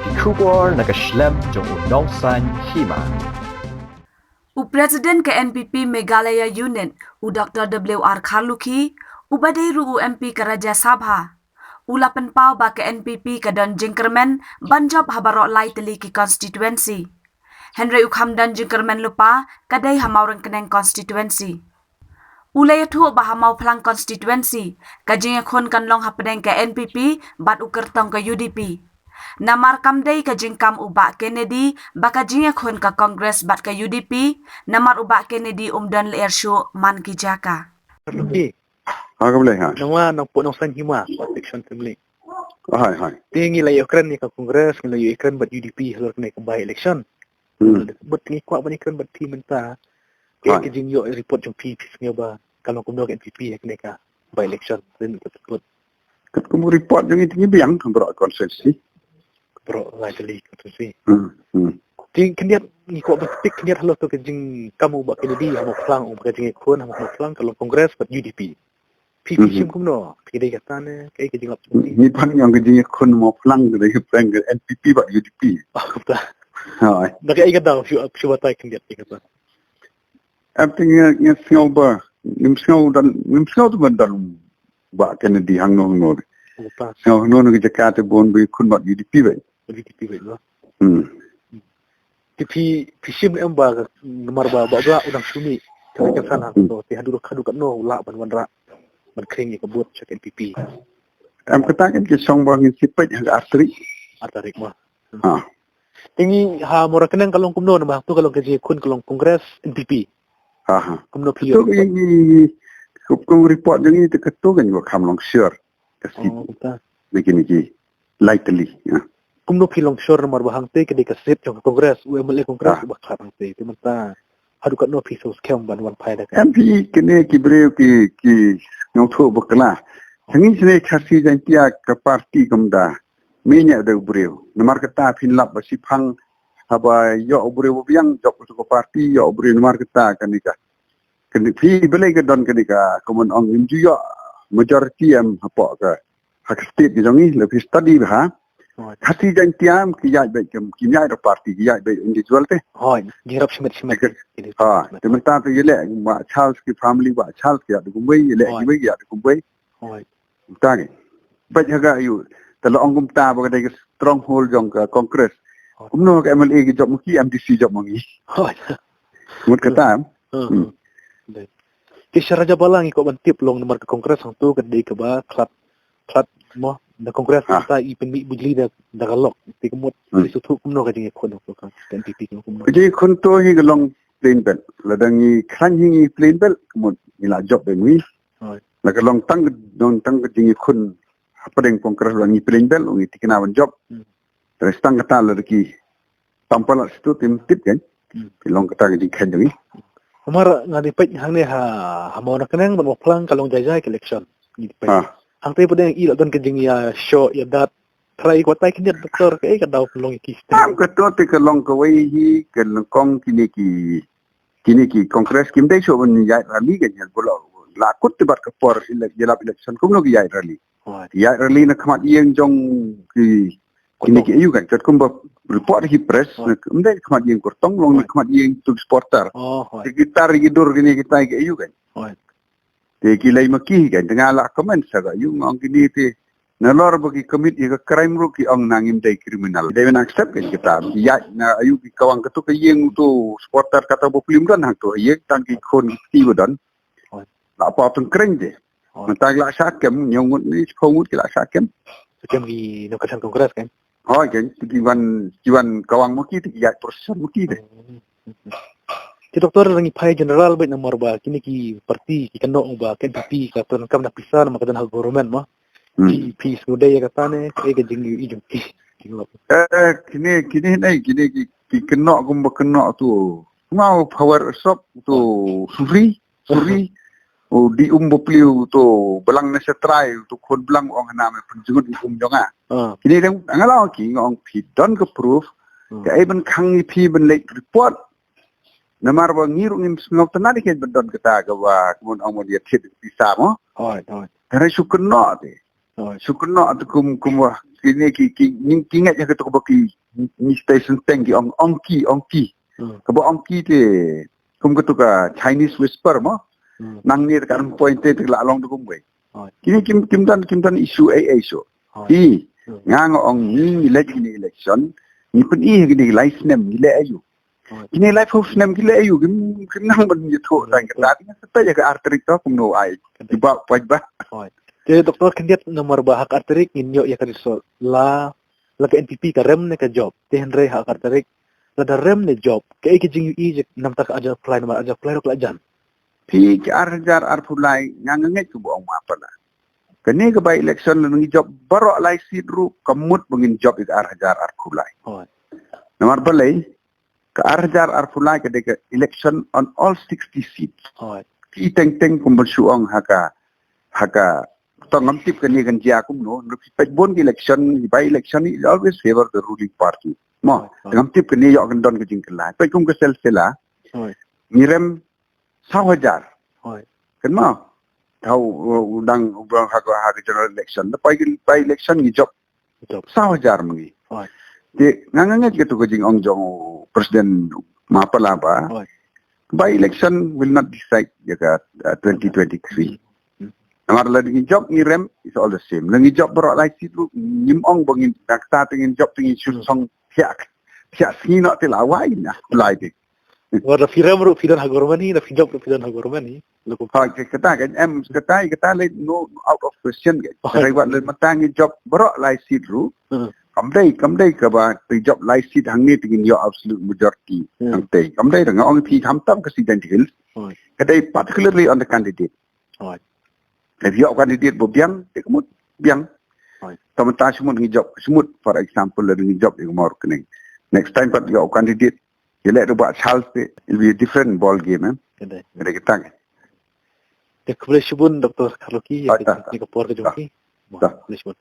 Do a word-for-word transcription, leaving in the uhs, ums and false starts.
Ki khubor na ka shlem jong u Nongsaiñ Hima. U President ka N P P Meghalaya Unit, u Doctor W R Kharlukhi, u ba dei ruh u M P ka Rajya Sabha, u la pynpaw ba ka N P P ka don jingkyrmen ban jop ha baroh lai tylli ki constituency. Hynrei u kham don jingkyrmen lypa ka dei ha Mawryngkneng constituency. U la ïathuh ba ha Mawphlang constituency, ka jingïakhun kan long hapdeng ka N P P bad u kyrtong ka U D P. Namar kam dei ka jingkam u Bah Kennedy ba ka jingïakhun ka Congress bad ka U D P, namar u Bah Kennedy um don lyer shuh man ki jaka. Kharlukhi. Ha, ka Blei, ha. Nangwa nang put nang san hima, section assembly. Hai, hai. Te ngi la ïakren ïa ka Congress, ngi la ïakren bad U D P halor kane ka by election. Hmm. Bad ngi kwah ban ïakren bad phi mynta. Hai. Ka jingïoh report jong phi, phi sngew ba ka long kumno ka N P P ha kane ka by election. Rin ka report. Katkum report jong ngi te ngi biang, baroh constituency. Baroh lai tylli constituency. Hmm, hmm. Te khyndiat ngi kwah ban stick khyndiat halor to ka jingkam u Bah Kennedy ha Mawphlang, u ba ka jingïakhun ha Mawphlang ka long Congress bad U D P. Phi, phi Mhm. shim kumno? Phi dei kata ne, kaei ka jinglap jong phi? Ngi pan ïa ka jingïakhun Mawphlang ka dei ka pyrshah ka N P P bad U D P. Oh, kata. Hai. Na kaei ka daw shu, shu batai khyndiat ïa kata. Em te ngi, ngi sngew ba, ngim sngew don, ngim sngew te ban don Bah Kennedy hangno hangno. Oh, kata. Sngew hangno hangno ka jaka te bun ba ïakhun bad U D P bad. Bad U D P bad, no? Hmm. Te phi, phi shim em ba, namar ba, ba, ba u dang shu mih. Te ka san hangto, te haduh, haduh katno u lah ban wanrah ban khring ïa ka vote sha ka N P P. Em, kata kan ka shong ba ngin shu peit ha ka ar tarik. Ar tarik ma. Ha. Te ngi ha Mawryngkneng ka long kumno, namar hangto ka long ka jingïakhun ka long Congress N P P. Ha, ha. Kumno phi. Kato ïa ka ngi, ngi, kum, kum report jong ngi te kato kan ba kham long sure. Ka seat. Oh, kata. Niki niki. Lai tylli, ïa. Kumno phi long sure namar ba hangtei ka dei ka seat jong ka Congress, u M L A Congress, ah, u ba khlad hangtei. Te mynta haduh katno phi sngewskhem ban wan phai da ka. Em, phi kine ki briew ki, ki nongthoh bakla. Hangne sne Khasi Jaiñtia ka party kam da mih ïa da u briew. Namar kata phin lap ba shiphang haba ïoh u briew ba biang jop ka party, ïoh u briew namar kata kane ka. Kane phi balei ka don kane ka, kumno ong, ngim ju ïoh majority em hapoh ka ha ka state ka jong ngi, lada phi study bha. Hooid. Khasi Jaiñtia ki ïaid beit, kim, kim ïaid da party, ki ïaid beit individual te. Hooid, ki rap shimet shimet. Ha, te mynta te ïaleh Bah Charles ki family, Bah Charles ki ïaid da kumwei, ïaleh kiwei ki ïaid da kumwei. Hooid. Mynta ki. Beit ha ka ïu, te la ong kumta ba ka dei ka stronghold jong ka Congress. Hooid. Kumno ka M L A ki jop ma ki, M D C jop ma ngi. Hooid. Mut kata em. Hmm. Ki sha Rajabala ngi kwah ban tip long namar ka Congress hangto ka dei kaba khlad, khlad mo, da Congress mynta i pynmih bujli da, da ka lok. Te ka mut, hmm, i shu thuh kumno ka jingïakhun hangto ka, ka N P P kumno. Ka jingïakhun to hi ka long plain ballot. Lada ngi khlaiñ hi ngi plain ballot, ka mut ngi la jop da ngi. Hooid. La ka long tang, long tang ka jingïakhun hapdeng Congress, la ngi plain ballot, ngi thikna ban jop. Hmm. Te tang kata lada ki tam palat sha to te ym tip kan. Hmm. Te long kata ka jingkheiñ jong ngi. Namar nga dei peit hangne ha, ha Mawryngkneng bad Mawphlang ka long jai jai ka election. Ngi dei peit. Ha. Hangtei pat dang i la don ka jingïashoh ïadat. Trai kwah tai khyndiat doktor kaei ka daw ka long ïa ki state. Tam kato te ka long kawei hi ka long kong kine ki, kine ki Congress kim dei shuh ban ïaid rally kan ïa bulo. La kut te bad ka por ele-, ïalap election kumno ki ïaid rally. Hooid. Ïaid rally na khmat ïing jong ki, kine ki aïu kan, kat kumba report ki press, hooid, na, ym dei khmat ïing kyrtong, long na, hooid, khmat ïing tu supporter. Oh, hooid. Ki tar ki dur kine kitai ki aïu kan. Hooid. Te ki lei ma ki kan, te nga la comment sa ka aïu nga ong kine te. Nalor ba ki commit ïa ka crime ruh ki ong na ngim dei criminal. Dei ban accept kan kita. Ïaid na aïu ki kawang katu ka ïing tu supporter kata ba plim don hangtu ïing tang ki khun ki ba don. Hooid. La paw tang kren te. Hooid. Mynta ki la shah kem, hynñiew ngut ne shiphew ngut ki la shah kem. Shah kem ki nongkyrshan Congress kan? Hooid kan, ki wan, ki wan kawang ma ki te, ki ïaid procession ma ki te. Hmm. Te doktor, ngi phai general beit namar ba kine ki party ki kynnoh ba ka N P P ka donkam na pisa namar ka don ha government mo. Hmm. Phi, phi sngewdei ïa kata ne, kaei ka jingïohi jong phi? Jinglong. Eh, kine, kine ne, kine ki, ki kynnoh kumba kynnoh tu. Kumno power sop tu, hooid, suri. Suri. U dih um ba pliw tu, blang na shatrai tu, khun blang ong hana me pynjngut um jong nga. Ah. Kine dang nga la ong ki, nga ong phi don ka proof. Hmm. Kaei ban khang ïa phi ban leit report. Namar ba ngi ruh ngim sngewtynnat ïa ki ban don kata kaba kumno ong ban ïa thied pisa mo. Hooid, hooid. Hynrei shu kynnoh te. Hooid. Shu kynnoh te kum, kum wah. kine ki ki ngi ki ngeit ïa katu kaba ki ngi station teng ki ong ong ki ong ki. Hmm. Kaba ong ki te kum katu ka Chinese whisper mo. Hmm. Nangne te ka dang point te te la long tu kumwei. Hooid. Kine kim kim don kim don issue ei ei shuh. Hooid. Ki Hmm. nga nga ong ngi ngi leh kine election ngi pyn-i ha kine ki lai snem ngi leh aïu. Hooid. Kine laiphew snem ki leh aïu kim kim nang ban ïathuh tang kata. Hooid. Kata ïa ka ar tarik to kumno ai. Kata. Kiba poi ba. Hooid. Te Doctor Khyndiat, namar ba ha ka ar tarik ngin ïoh ïa ka result la la ka N P P ka rem ne ka jop. Te hynrei ha ka ar tarik lada rem ne jop, kaei ka jingïohi jong ngi namar ka ar hajar arphew lai, namar ar hajar arphew lai ruh ka la jan. Phi, ka ar hajar arphew lai nga nga ngeit kaba ong ma pala. Kane ka by election lada ngi jop baroh lai seat ruh ka mut ba ngin jop ïa ka ar hajar arphew lai. Hooid. Namar balei, ka ar hajar arphew lai ka dei ka election on all sixty seats. Hooid. Ki teng teng kumba shu ong ha ka ha ka to ngam tip kane kan jia kumno, ngi peit bun ki election, by election is always favor the ruling party. Mo, Hooid, hooid. Ngam tip kane ïoh kan don ka jingkylla. Peit kum ka silsila. Hooid. Ngi rem saw hajar. Hooid. Kan mo. Tau u dang u dang ha ka ha ka general election. Lepas by election ngi jop Jop. Saw hajar ma ngi. Hooid. Te nga nga ngeit katu ka jingong jong u President ma pala ba. Hooid. By election will not decide ïa ka uh, twenty twenty-three. Hmm. Namar la ngi jop ngi rem is all the same. La ngi jop baroh lai seat ruh ngim ong ba ngin nakta te ngin jop te ngin shu Hmm. song thiak thiak sngi noh te la wai na lai te. Wa da phi rem ruh phi don ha government hi, da phi jop ruh phi don ha government hi. Lo ko. Ha, ke kata kan em kata kata le no out of question ke. Oh. Rai wat le mata ngi jop baroh lai seat ruh. Hmm. Kam dei kam dei kaba te jop lai seat hangne te ngin ïoh absolute majority. Hmm. Kam dei kam dei nga ong phi ham tam ka Sidang Hills. Oh. Ka dei particularly on the candidate. Oh. If ïoh candidate ba biang te ka mut biang. Oh. Tam ta shimut ngi jop shimut, for example le ngi jop ïa ka Mawryngkneng. Next time pat ïoh candidate ïa leh ruh ba Charles te, it'll be a different ball game, eh. Ka dei. Ka dei kata. Te khublei shibun Doctor Kharlukhi ïa ka, ïa ka por ka jong phi. Khublei shibun.